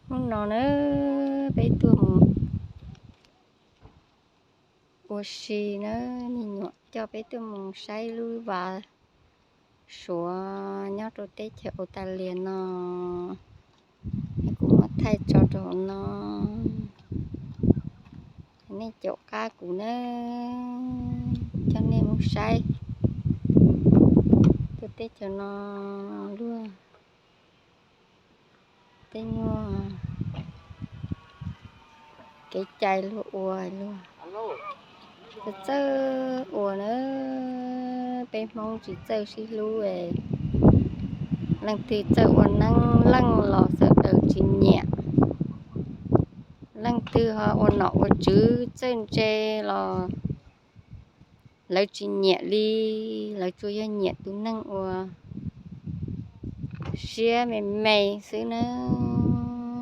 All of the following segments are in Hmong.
Hnub no na, peb tuaj mus ua si na, me nyuam coj peb tuaj mus saib lub vaj Suav nyob rau teb chaws Australia no. Kuv muab thaij tso rau hauv no, nej caum qab kuv na, coj nej mus saib tuaj teb chaws no luag tej nyuag kev cai luag ua luag txawj ua na. Peb Hmoob tsis txawj sib hlub, leej twg txawj ua neeb leej los sawv daws tsis nyiam. Leej twg ho ua nom ua tswv txawj ntse los lawv tsis nyiam li, lawv tsuas yog nyiam tus neeg uas siab me me xwb na.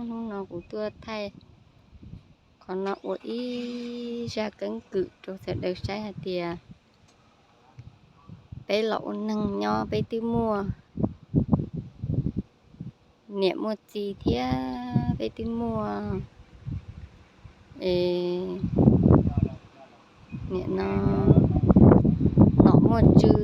Hnub no kuv tuaj thaij qhov no ua ib zaj keeb kwm rau sawv daws saib hais tias peb los ua neeg nyob peb twb muaj niam muaj txiv thiab peb twb muaj niam no nom muaj tswv,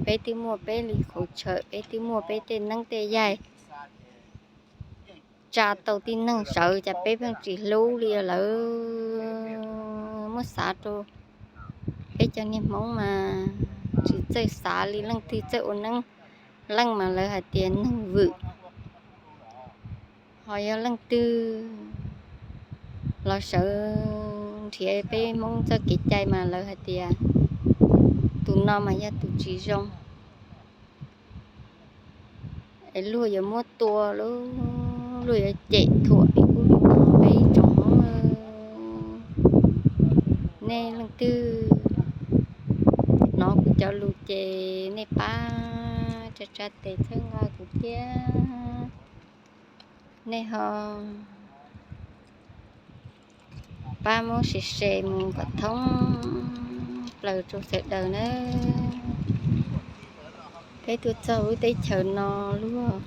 peb twb muaj peb li qhauv tshawm, peb twb muaj peb tej neeb tej yaig tsa tau tib neeg sawv, cas peb pheej tsis hlub li lawm. Muab xav rau peb cov niag Hmoob mas tsis txawj xav li, leej twg txawj ua neeb leej mas lawv hais tias neeg vwm. Ho yog leej twg los sawv nrhiav peb Hmoob txoj kev cai mas lawv hais tias tus no mas yog tus tsis zoo. Es luag yuav muab tua lauj, luag yuav cem thuam li ub li no peb ib tsoom Hmoob. Nej leej twg hnov kuv cov lus ces nej pab tsa tsa tes txhawb nqa kuv thiab. Nej ho pab muab share share mus kom thoob plaws rau sawv daws na. Peb tuaj txog lub teb chaws no luag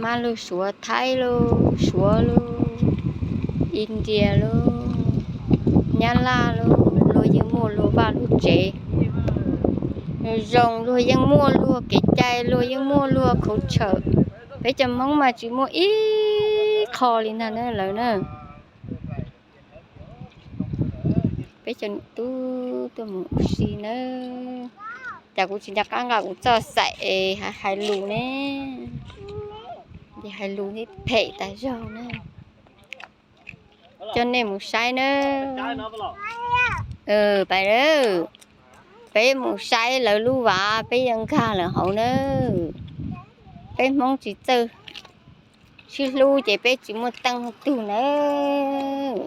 mab luag Suav, Thaib lauj, Suav lauj, India lauj, Nyab Laj lauj, luag yeej muaj luag vaj luag tsev zoo, luag yeej muaj luag kev cai, luag yeej muaj luag qhauv tshawm. Peb cov Hmoob mas tsis muaj ib qho li ntag na lawv na. Peb cov niam tub tuaj mus ua si nawb. Cas kuv tsis nco qab nqa kuv txoj xaim es hais lus ne, ces hais lus thiab phem tas zog na. Coj nej mus saib nawb. Pais, peb mus saib lawv lub vaj, peb yuav nkag lawm hauv nawb. Peb Hmoob tsis txawj sib hlub ces peb tsis muaj teej muaj tug nawb.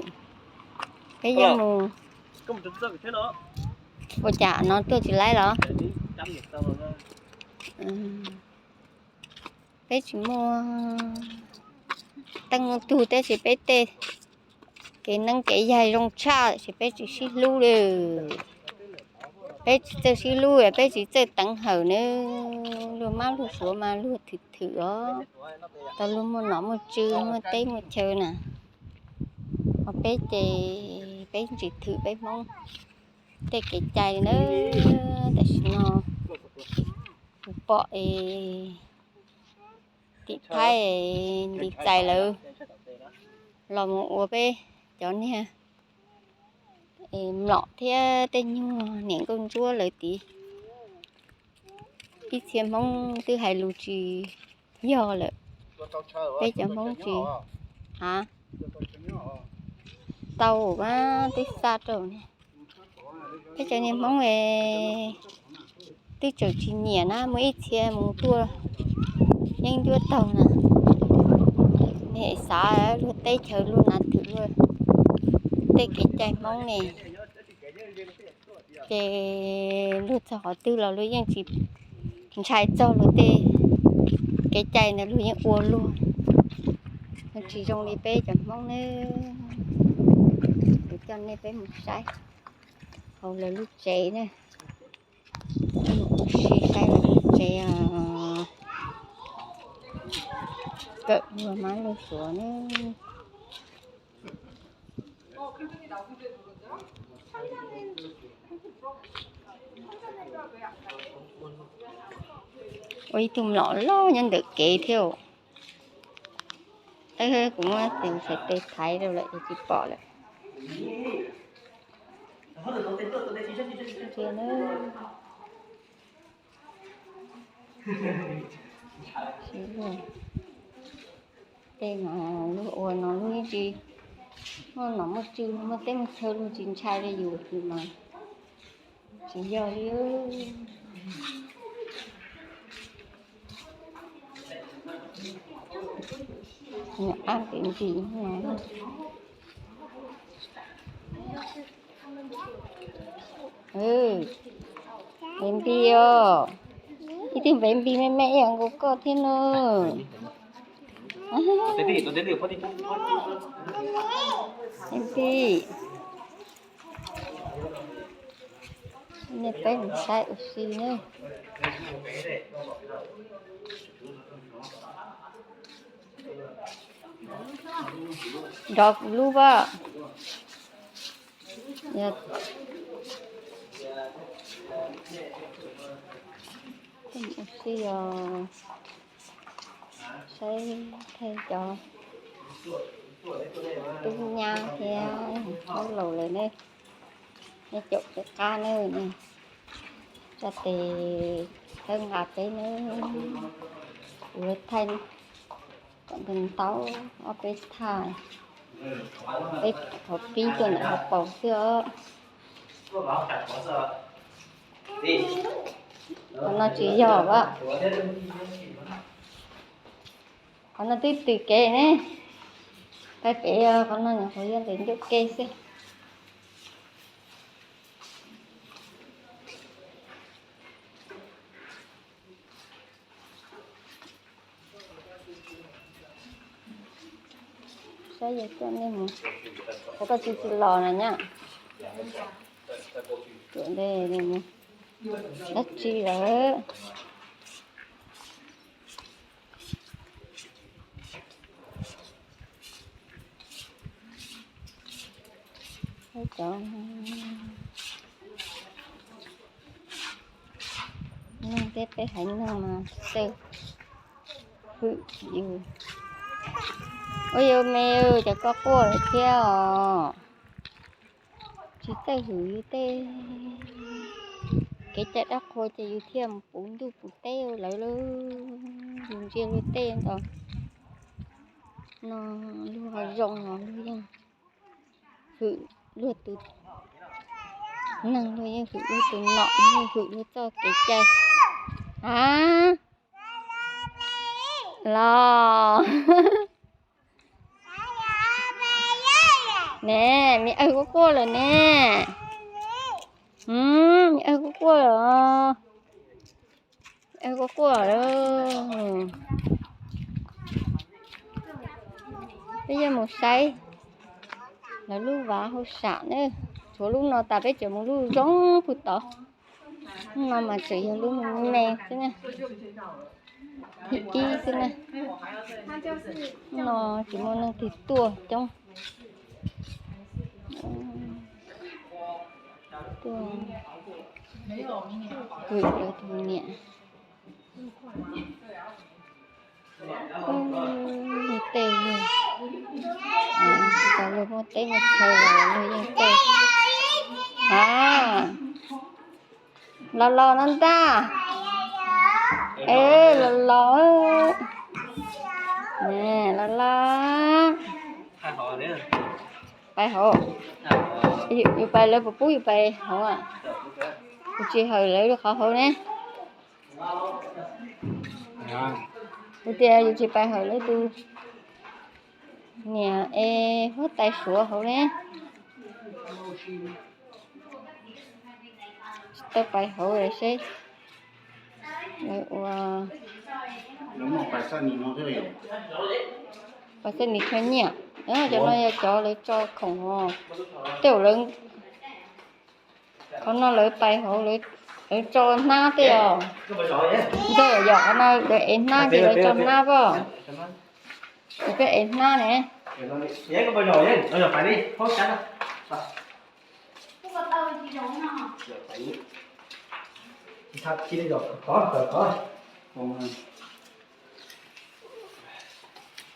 Peb yuav mus, ua cas no tuaj tsis laib los? Peb tsis muaj teej muaj tug tab sis peb tej kev neeb kev yaig zoo tshaj tab sis peb tsis sib hlub li. Peb tsis txawj sib hlub, peb tsis txawj teev hawm nawb. Luag mab luag Suav mas luag thwm thwm os, tau luag muaj nom muaj tswv muaj teb muaj chaw na. Ho peb ces peb tsis thwm peb Hmoob tej kev cai nawb. Tam sim no kuv pom es tim Thaib ntiv txais lawv los mus ua peb cov niag mlom thiab tej nyuag niam nkauj ntsuab lawv tid. Ib txhia Hmoob twb hais lus tsis yog lawm. Peb cov Hmoob tsis, a, tau mas twb xa rau ne. Peb cov niag Hmoob es twb tseem tsis nyiam na, muaj ib txhia mus tuaj yeeb ncuab taug na. Nej xav luag teb chaws luag nav thwm luag tej kev cai Hmoob ne, ces luag txog qhov twg los luag yeej tsis ntshai txog luag tej kev cai ntawd, luag yeej ua luag. Tsis zoo li peb cov Hmoob ne. Kuv coj nej peb mus saib hauv lawv lub tsev na. Mus ua si saib lawv lub tsev os. Kawm Ua mab lug suav ne. Ua ib tug mlom loj nyob ntawm kev thiab. Kuv muab tes thaiv rau lawm es tsis pom lawm. Tej no luag ua no luag yeej tsis muaj nom muaj tswv, muaj teb muaj chaw luag tsis ntshai li yus mas tsis yog li. Ab pem npis no. Npis os, ib tug npis me me ib yam nkaus koj thiab no. Npis, nej peb mus saib ua si na. Nrov kuv lub pab. Ua si os, saib thaij cov tub nyab thiab tub laus lawm ne. Nej caum peb qab na, tso tes thawb nqa peb na. Kuv thaij kom ntaus ntaub ob peb thaj, peb qhov pib tuaj ntawm hauv paus xwb os. Qhov no tsis yog as. Qhov no twb tws kev ne. Pab pem qhov no nyuam qhuav yog ntawm ncauj ke xwb. Saib yog coj nej mus, ua koj tsis tsis los na nyab. Dab tsi lawm? Cov neeg thiab peb haiv neeg mas txawj hwm yus. Ua yus me, cov koj quaj lawm thiab os. Tsis txawj hwm yus tej kev cai dab qhuas ces yus thiaj mus puv ntuj puv teb lawv lauj. Yus ntsia luag tej ntawd no, luag ho zoo los luag yeej hwm luag tus neeg, luag yeej hwm luag tus nom, yeej hwm luag txoj kev cai. A, los ne, me awg quaj quaj lawm ne. Me awg quaj quaj lawm. Quaj quaj lawm. Peb yuav mus saib lawv lub vaj hauj sam na. Tshuav lub no tas peb tseem mus lub zoo pug tod. Lub no mas tseem yog lub me xwb na, thib ib xwb na. Lub no tsis muaj neeg twg tuaj coob. Tuaj hwm lawv tus niam. Tej, tsis tau luag muaj teb muaj chaw los luag yeej tej. A, los los no ntag. E, los los. Los los. Pais hauv. Yus pais lawv puas pub yus pais hauv? Kuv tsis hawm lawv qhov hauv ne. Kuv tias yus tsis pais hawm lawv tus niam es huab tais suav hauv ne. Tsis tau pais hauv seb lawv ua pais xab nis kho nyiaj. Cov no yog cov lawv tso khoom os. Tej zaum lawv, qhov no lawv pais hauv, lawv tso hnab tej os. Ntxawg yom, qhov no lawv ev hnab ces lawv tso hnab pob. Peb ev hnab ne.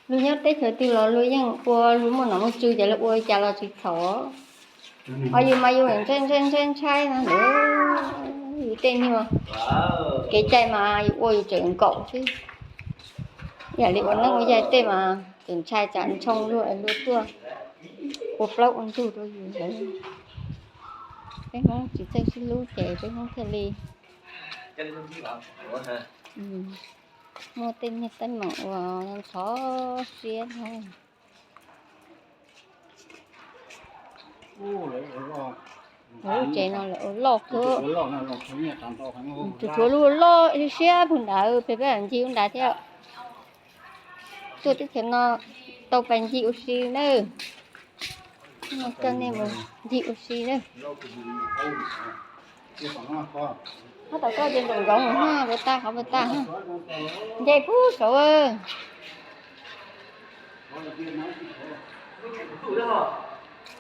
Luag nyob teb chaws twg los luag yeej ua, luag muaj nom muaj tswv ces luag ua li cas los tsis txhaum. Ho yus mas yus ntshai ntshai ntshai ntshai no, yus tej nyuag kev cai mas yus ua yus tseem nkaum xwb. Ib yam li ua neeb ua yaig tej mas tseem ntshai tsam ntshoo luag es luag tuaj ua plaub ua ntug rau yus ntawd. Peb Hmoob tsis txawj sib hlub ces peb Hmoob thiaj li muaj tej niag teeb meem uas ntxhov siab no. Lub tsev no lawv ua loj kawg. Tsuas tshuav lub loj siab siab puag nrad, peb peb ncig lub nrad thiab. Tuaj teb chaws no tau pais ncig ua si nawb. Coj nej mus ncig ua si nawb. Qhov tom koj ces nraum zoov na, puas tag qhov puas tag. Nce puag saud.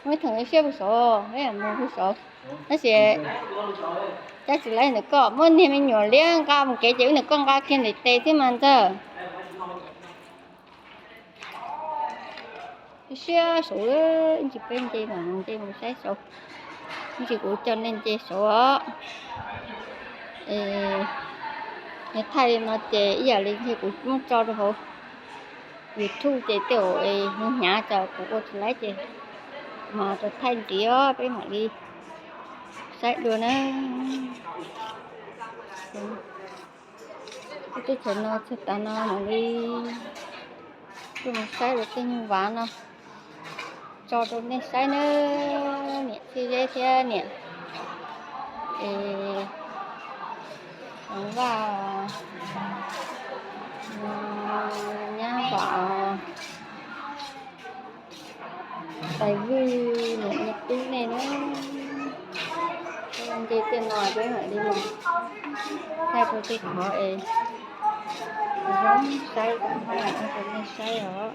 Muaj ib theem siab puag saud, mus puag saud. Tab sis cab tsis laib ntawm koj, muaj niag me nyuam liab nqa mus kev ces wb ntawm koj nqa kiag ntim tes thiab mas ntxawg. Siab saud, ib ntsis peb nce mas nce mus saib saud, ib ntsis kuv coj nej nce saud os. Es thaij li no ces ib yam li ntshe kuv muab tso rau hauv YouTube ces tej zaum hnyav hnyav ces kuv ua tsis laib ces mas rau thaij ntxiv os, peb mam li saib dua na. Lub teb chaws no txog tas no mam li tuaj mus saib lawv tej nyuag vav no tso rau nej saib nawb, niam Txhiaj Zeb thiab niam Vaj, nyab Vam, Tais Vwj, niam Nyiaj Tub nej na. Nce tej no peb mam li mus thaij rau tej qhov es zoo saib, thaij rau nej saib os.